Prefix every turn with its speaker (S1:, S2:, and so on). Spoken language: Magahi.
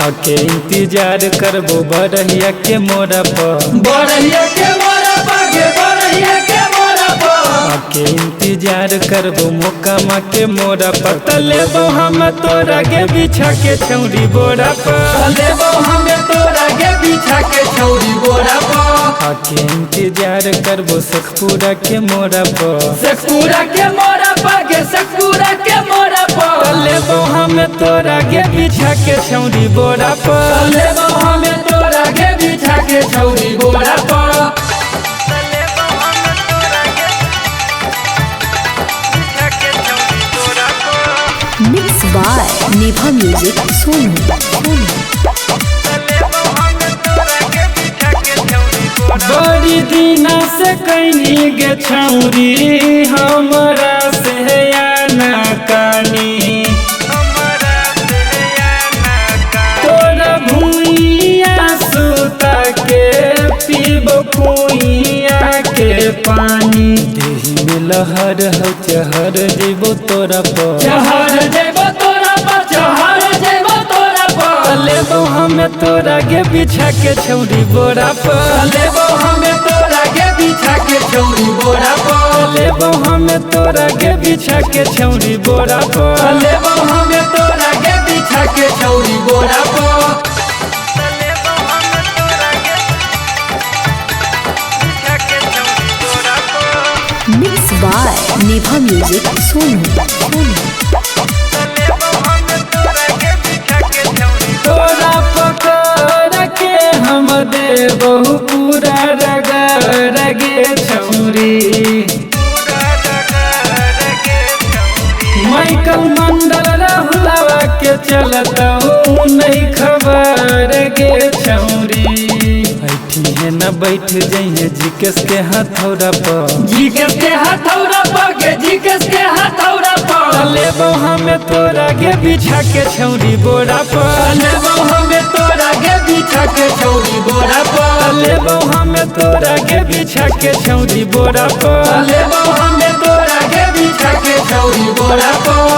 S1: आके इंतजार करबो बरहिया के मोरा पर।
S2: बरहिया के मोरा पर गे, बरहिया के मोरा पर।
S1: आके इंतजार करबो मोकामा के मोरा पर। तलेबो हम तोरा गे बिछा के छौरी बोरा पर।
S2: लेबो हमें तोरा गे बिछा के छौरी बोरा पर।
S1: आके इंतजार करबो शेखपुरा के मोरा पर।
S2: शेखपुरा के मोरा पर गे, शेखपुरा के मोरा पर।
S1: लेबो हम तोरा गे बिछा के छौरी बोरा पर।
S2: लेबो हमें तोरा गे बिछा के छौरी बोरा पर।
S3: Mix by Nibha music Sonu.
S1: बड़ी दिना से कैनी गे छौरी हमरा से आना कानी। तोरा भूइया सुता के पीबो कुइया के पानी। देही में लहर हो चहर जेबो तोरा पर।
S2: चहर जेबो तोरा पर, चहर जेबो तोरा पर।
S1: लेबो हमें तोरा गे बिछा के छौरी बोरा पर।
S2: लेबो हमें तोरा गे बिछा के छौरी बोरा पर।
S1: लेबो हमें तोरा गे बिछा के छौरी बोरा पर।
S2: लेबो हमें तोरा गे बिछा के छौरी बोरा पर।
S3: Mix by Nibha music Sonu.
S1: तोरा पकड़ के हम देबहु पूरा रगड़ गे छौरी। माइकल मंडल राहुलवा के चलतहु नहीं खबर गे छौरी। ऐठी है न बैठ जइहे जिकेश के हथौड़ा पर।
S2: जीकेश के हथौड़ा पर गे, जीकेश के हथौड़ा पर।
S1: लेबो हमें तोरा गे बिछा के छौरी बोरा पर।
S2: लेबो हमें तोरा गे बिछा के छौरी बोरा पर।
S1: लेबो हमें तोरा गे बिछा के छौरी बोरा पर।
S2: लेबो हमें तोरा गे बिछा के छौरी बोरा पर।